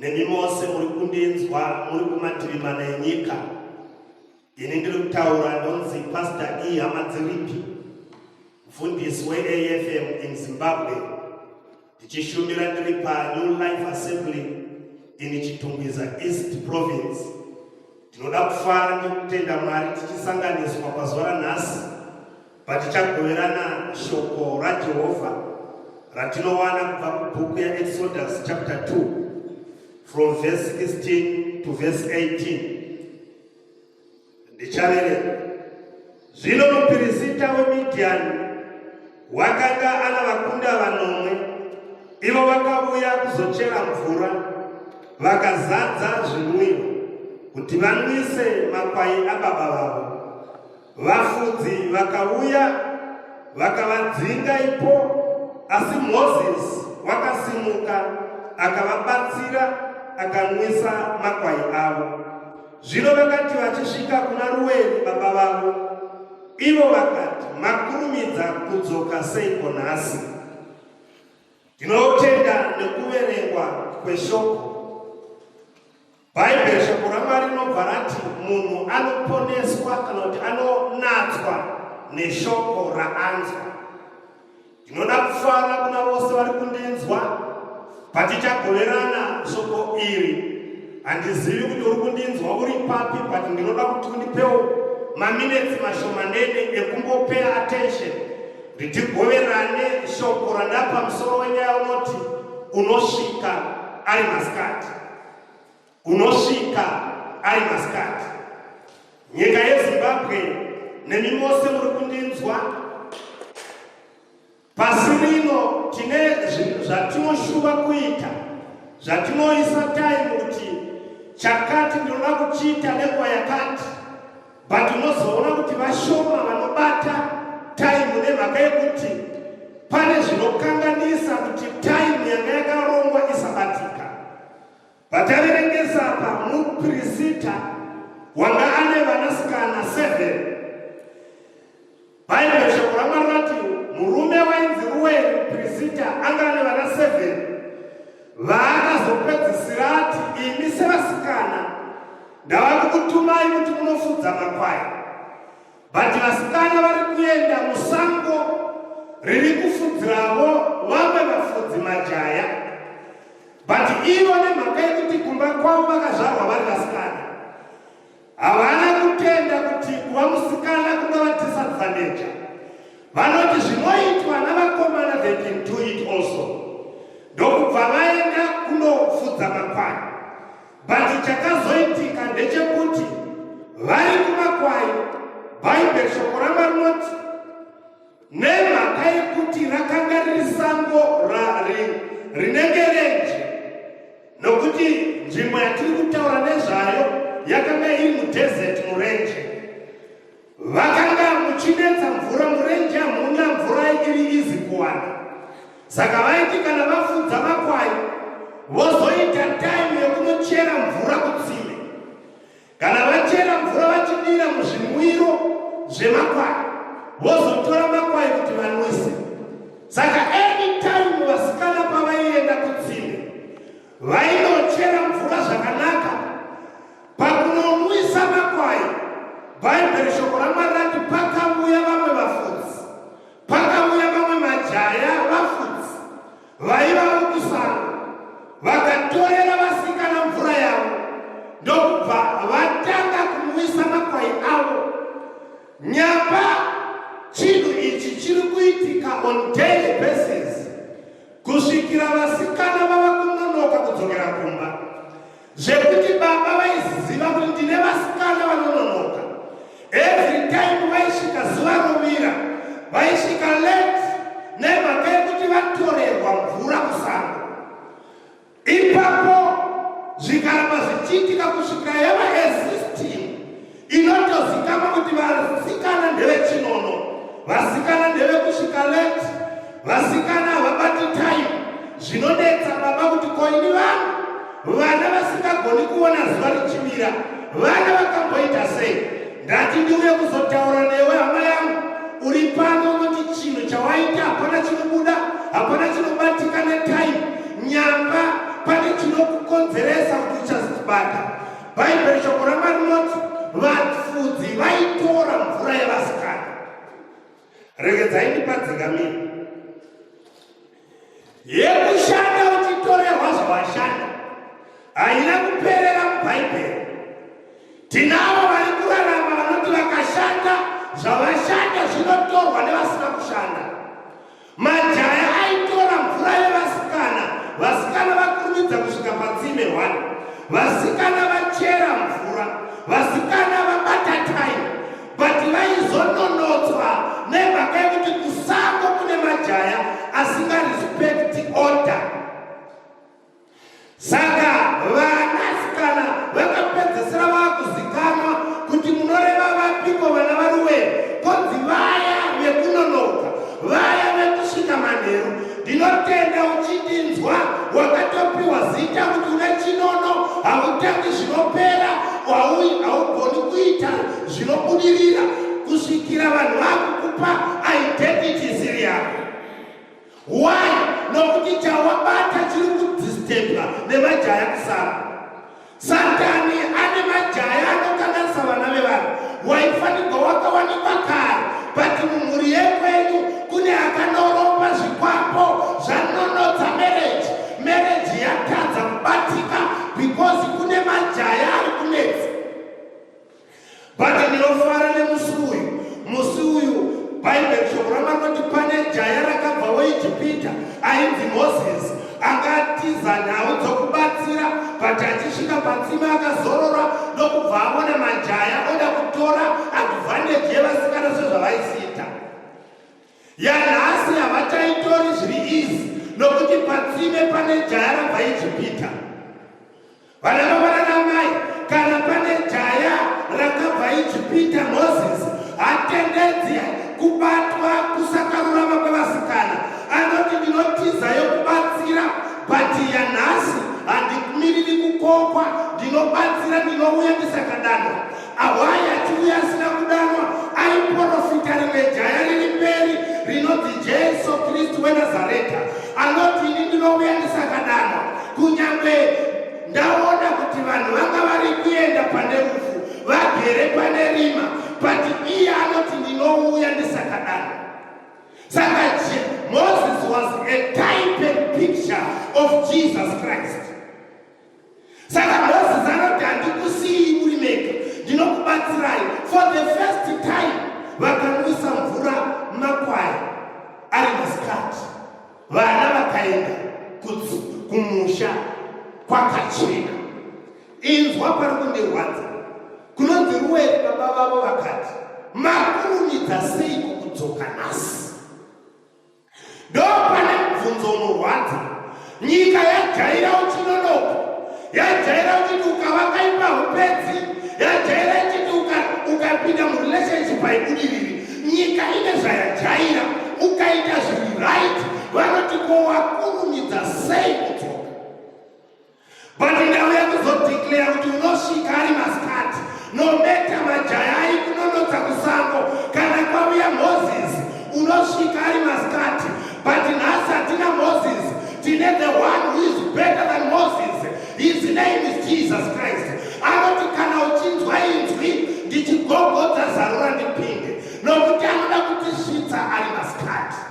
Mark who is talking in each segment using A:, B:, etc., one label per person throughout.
A: Nemi mose muri kundinzwa muri kumativi mana enyika. Ini ndiri kutaura ndonzi Pastor E Hamadziripi, mufundisi weAFM in Zimbabwe, ndichishumira ndiri paNew Life Assembly in Chitungwiza East Province. Ndinoda kufara nekutenda Mwari tichisanganiswa pazuva ranhasi patichagoverana shoko raJehovha ratinowana kubva kubhuku yaExodus chapter 2 from verse 16 to verse 18. Ndichaverenga. Zvino mupirisita weMidhiani wakanga ana vakunda vanomwe, ivo vakavuya kuzochera mvura, vakazadza zvinwiwa kuti vanwise makwai ababa vavo. Vafudzi vakauya vakavadzinga ipo, asi Mozisi wakasimuka akavabatsira akanwisa makwai avo. Zvino vakati vachisvika kuna Rueri baba vavo, ivo vakati, Makurumidza kudzoka seiko nhasi? Ndinotenda nekuverengwa kweshoko. Bhaibheri, shoko raMwari rinobva rati munhu anoponeswa kana kuti anonatswa neshoko raanzwa. Ndinoda kufara kuna vose vari kundinzwa patichagoverana shoko iri. Handizivi kuti uri kundinzwa uri papi, but ndinoda kuti undipewo maminetsi mashomanene ekumbopeya attention kuti tigoverane shoko randapa musoro wenyaya unoti unosvika ari masikati. Unosvika ari masikati. Nyika yeZimbabwe nemi mose muri kundinzwa, pasi rino tine zvatinoshuva kuita, zvatinoisa time kuti chakati ndinoda kuchiita nenguva yakati, but unozoona kuti vashoma vanobata time nemhaka yekuti pane zvinokanganisa kuti time yanga yakarongwa isabatika. Pataverengesa apa, mupirisita wanga ane vanasikana 7. Bhaibheri shoko raMwari rati murume wainzi Ruweri mupirisita anga ane vana 7 vaakazopedzisira ati, imi sevasikana ndava kukutumai kuti munofudza makwai, but vasikana vari kuenda musango riri kufudziravo vamwe vafudzi majaya. But ivo nemhaka yekuti kumba kwavo vakazvarwa vari vasikana, havana kutenda kuti kuva musikana kungava disadvantage. Vanoti zvinoitwa navakomana, they can do it also. Ndokubva vaenda kunofudza makwai. But chakazoitika ndechekuti vari kumakwai, Bhaibheri shoko raMwari rinoti nemhaka yekuti rakanga riri sango rinenge renje, nokuti nzvimbo yatiri kutaura nezvayo yakanga iri mudesert, murenje. Vakanga muchinetsa mvura murenje, hamuna mvura iri izi kuwana. Saka vaiti kana vafudza makwai vozoita time yekunochera mvura kutsime. Kana vachera mvura vachidira muzvinwiro zvemakwai, vozotora makwai kuti vanwise. Saka anytime vasikana pavaienda kutsime, vainochera mvura zvakanaka pakunonwisa makwai. Bhaibheri shoko raMwari rati pakauya vamwe vafudzi, pakauya vamwe majaya vafudzi vaiva vokusango, vakatorera vasikana mvura yavo ndokubva vatanga kunwisa makwai avo. Nyamba chinhu ichi chiri kuitika on daily basis kusvikira vasikana vava kunonoka kudzokera kumba, zvekuti baba vaiziva kuti ndine vasikana vanononoka. Every time vaisvika zuva rovira, vaisvika late nemhaka yekuti vatorerwa mvura kusango. Ipapo zvikaramba zvichiitika kusvikira yava esystem inotozikanwa kuti vasikana ndevechinono, vasikana ndevekusvika late, vasikana havabati time. Zvinonetsa baba kuti koini vanhu vana vasingagoni kuona zuva richivira, vana vakamboita sei? Ndati ndiuye kuzotaura newe hama yangu, uri pano unoti chinhu chawaita hapana chinobuda, hapana chinobatika netime. Nyamba pane Chinokukonzeresa kuti uchazibata. Bhaibheri, shoko raMwari rinoti vafudzi vaitora mvura yevasikana. Regedzai ndipadzikamire. Yekushanda uchitorerwa zvawashanda haina kuperera muBhaibheri. Tinavo vari kurarama vanoti vakashanda, zvavashanda zvinotorwa nevasina kushanda. Majaya aitora mvura yevasikana. Vasikana vakurumidza kusvika patsime 1, vasikana vachera mvura, vasikana vabata time, but vaizononotswa nemhaka yekuti kusango kune majaya asingarespecti order. Saka vanasikana vakapedzesera vakuzikanwa kuti munoreva vapiko vana vaRuweri. Konzi vaya vekunonoka, vaya vekusvika manheru. Ndinotenda uchindinzwa, wakatopiwa zita kuti une chinono, hautangi zvinopera, haugoni kuita zvinobudirira kusvikira vanhu vakukupa identity isiri yako. Why? Nokuti chawabata chiri kudisturbwa nemajaya kusara. Satani ane majaya anokanganisa vana vevanhu. Waifanirwa wakawanikwa kare, but mumhuri yekwenyu kune akanoromba zvikwambo zvanonotsa marriage. Marriage yatadza kubatika because kune majaya ari kunetsa. But ndinofara nemusi uyu. Musi uyu, Bhaibheri, shoko raMwari rinoti pane jaya rakabvawo Ijipita ainzi Moses, akatiza nhau dzokubatsira, but achisvika patsime akazorora, ndokubva aona majaya oda kutora advantage yevasikana sezvavaisiita. Yanhasi havachaitori zviri easy nokuti patsime pane jaya rabva Ijipita. Vana baba nanamai, kana pane jaya rakabva Ijipita, Moses hatendedzi kubatwa kusakarurama kwevasikana. Anoti, "Ndinotiza yokubatsira, but yanhasi handikumiriri kukokwa, ndinobatsira, ndinouya ndisakadanwa." Ahwai achiuya asina kudanwa, aiprofita rimwe jaya riri mberi rinonzi Jesu Kristu weNazareta. Anoti, "Ini ndinouya ndisakadanwa, kunyange ndaona kuti vanhu vanga vari kuenda pane rufu, vagere pane rima," but iye anoti, "Ndinouya ndisakadanwa." Saka Moses was a type and picture of Jesus Christ. Saka Moses anoti, "Handikusii muri mega, ndinokubatsirai." For the first time vakanwisa mvura makwai ari masikati. Vana vakaenda kumusha kwakachena. Inzwa pari kundirwadza. Kunonzi Ruweri baba vavo vakati, "Makurumidza seiko kudzoka nhasi?" Ndo pane mubvunzo unorwadza. Nyika yajaira uchinonoka, yajaira uchiti ukavaka imba hupedzi, yajaira ichiti ukapinda murelationship haibudiriri. Nyika ine zvayajaira. Ukaita zviri right, vanoti, "Ko wakurumidza sei kudzoka?" But ndauya kuzodeclare kuti unosvika ari masikati, no matter majaya aikunonotsa kusango. Kana kwauya Moses, unosvika ari masikati. But nhasi hatina Moses, tine the one who is better than Moses. His name is Jesus Christ. Anoti, "Kana uchinzwa inzwi ndichigogodza, zarura ndipinde," nokuti anoda kutisvitsa ari masikati.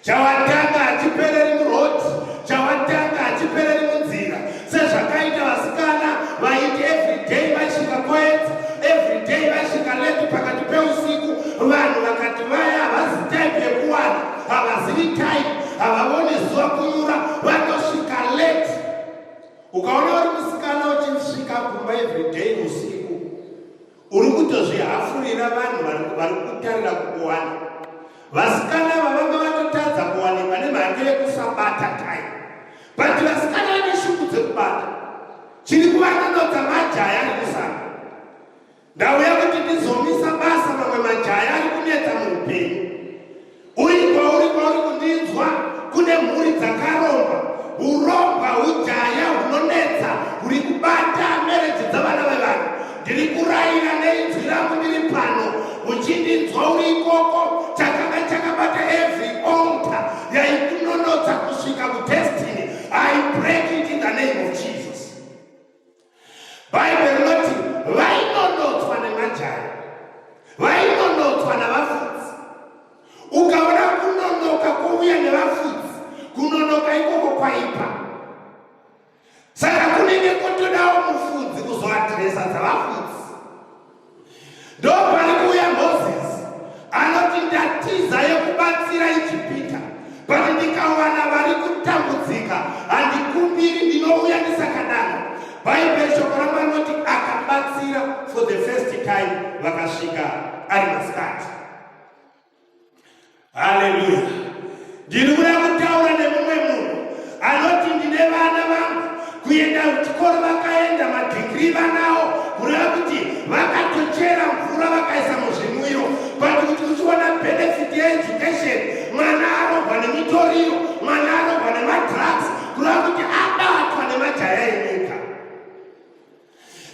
A: Chawatanga hachipereri muroad, chawatanga hachipereri munzira, sezvakaita vasikana vaiti everyday vaisvika koedza, everyday vaisvika late pakati peusiku. Vanhu vakati, "Vaya havazi type yekuwana, havazivi time, havavoni zuva kunyura, vanosvika late." Ukaona uri musikana uchisvika kumba everyday usiku, uri kutozvihafurira vanhu vari kutarira kukuwana. Vasikana ava vanga vatotadza kuwanikwa nemhaka yekusabata time, but vasikana vane shungu dzekubata. Chiri kuvanonotsa majaya ari kusanga. Ndauya kuti ndizomisa basa mamwe majaya ari kunetsa muupenyu. Uri kwauri kundinzwa, kune mhuri dzakaromba, uromba, ujaya hunonetsa huri kubata marriage dzavana vevanhu. Ndiri kurayira neinzwi rangu ndiri pano, uchindinzwa uri ikoko, chakanga chakabata every altar yaikunonotsa kusvika kudestiny, I break. Ndiri kuda kutaura nemumwe munhu anoti ndine vana vangu kuenda kuchikoro vakaenda madhigiri vanawo, kureva kuti vakatochera mvura vakaisa muzvinwiro, but kuti uchiona benefit yeeducation, mwana arohwa nemitoriro, mwana arohwa nemadrugs, kureva kuti abatwa nemajaya enyika.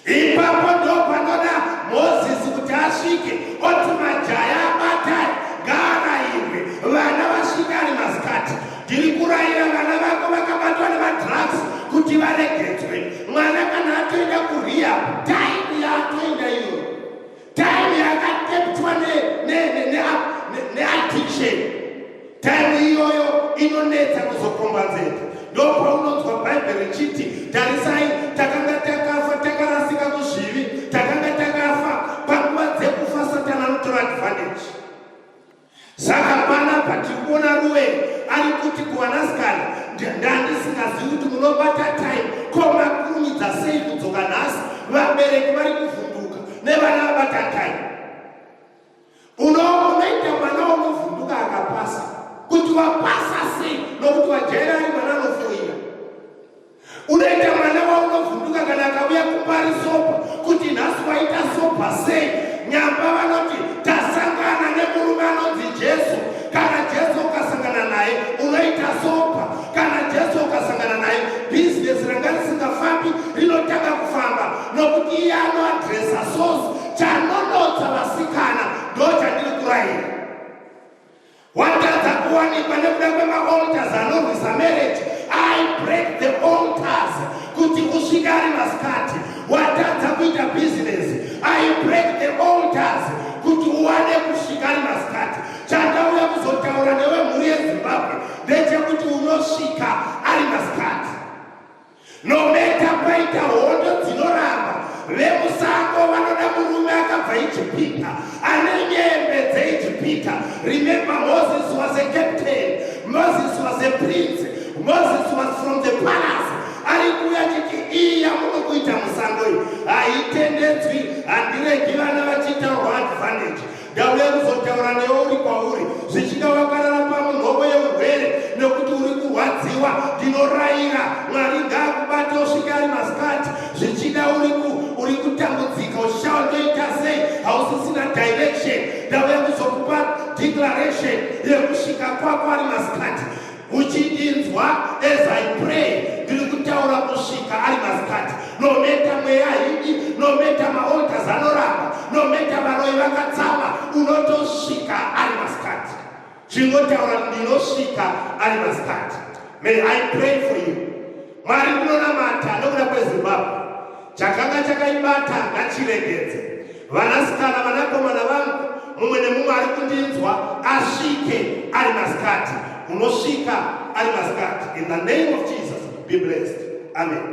A: Ipapo ndo panoda Mozisi kuti asvike oti majaya abatai ngaarayirwe, vana vasvike ari masikati. Ndiri kurayira vana vako vakabatwa nemadrugs kuti varegedzwe. Mwana kana atoenda kurehab, time yaatoenda iyoyo, time yakateptwa neaddiction, time iyoyo inonetsa kuzokombazeta. Ndopaunonzwa Bhaibheri richiti, tarisai, takanga takafa, takarasika kuzvivi, takanga takafa. Panguva dzekufa Satani anotora advantage. Saka panapa tiri kuona Ruweri ari kuti kuvanasikana, ndandisingazivi kuti munobata time, ko makurumidza sei kudzoka nhasi? Vabereki vari kuvhunduka nevana vabata time. Unoita mwana unovhunduka akapasa kuti wapasa sei, nokuti wajaira ari mwana anofoira. Unoita mwana waunovhunduka kana akauya kumba ari sober, kuti nhasi waita sober sei? Nyamba vanoti tasangana nemurume anonzi Jesu. Kana Jesu ukasangana naye, unoita sober. Kana Jesu ukasangana naye, bhizinesi ranga risingafambi rinotanga kufamba, nokuti iye anoaddressa source. Chanonotsa vasikana ndo chandiri kurayira. Watadza kuwanikwa nekuda kwemaaltars anorwisa marriage. I break the altars kuti kusvika ari masikati. Watadza kuita bhizinesi, I break the altars kuti uwane kusvika ari masikati. Chandauya kuzotaura newe, mhuri yeZimbabwe, ndechekuti unosvika ari masikati, no matter paita hondo dzinoramba. Vemusango vanoda murume akabva Ijipita, ane nyembe dzeIjipita. Remember, Moses was a captain, Moses was a prince, Moses was from the palace. Ari kuuya chiti, iyi yamuno kuita musango iyi haitendedzwi, handiregi vana vachiitaurwa advantage. Ndauya kuzotaura newe uri kwauri, zvichida wakarara pamunhovo yeurwere nekuti uri kurwadziwa. Ndinorayira, Mwari ngaakubate usvike ari masikati. Zvichida uri kutambudzika, uchishawa ndoita sei, hausisina direction. Ndauya kuzokupa declaration yekusvika kwako ari masikati. Uchindinzwa as I pray, ndiri kutaura kusvika ari masikati. No matter mweya hidi, no matter maaltars anoramba, no matter varoi vakatsama, unotosvika ari masikati. Chingotaura, ndinosvika ari masikati. May I pray for you? Mwari, ndinonamata nokuda kweZimbabwe. Chakanga chakaibata ngachiregedze. Vanasikana, vanakomana vangu, mumwe nemumwe ari kundinzwa asvike ari masikati. Unosvika ari masikati in the name of Jesus. Be blessed. Amen.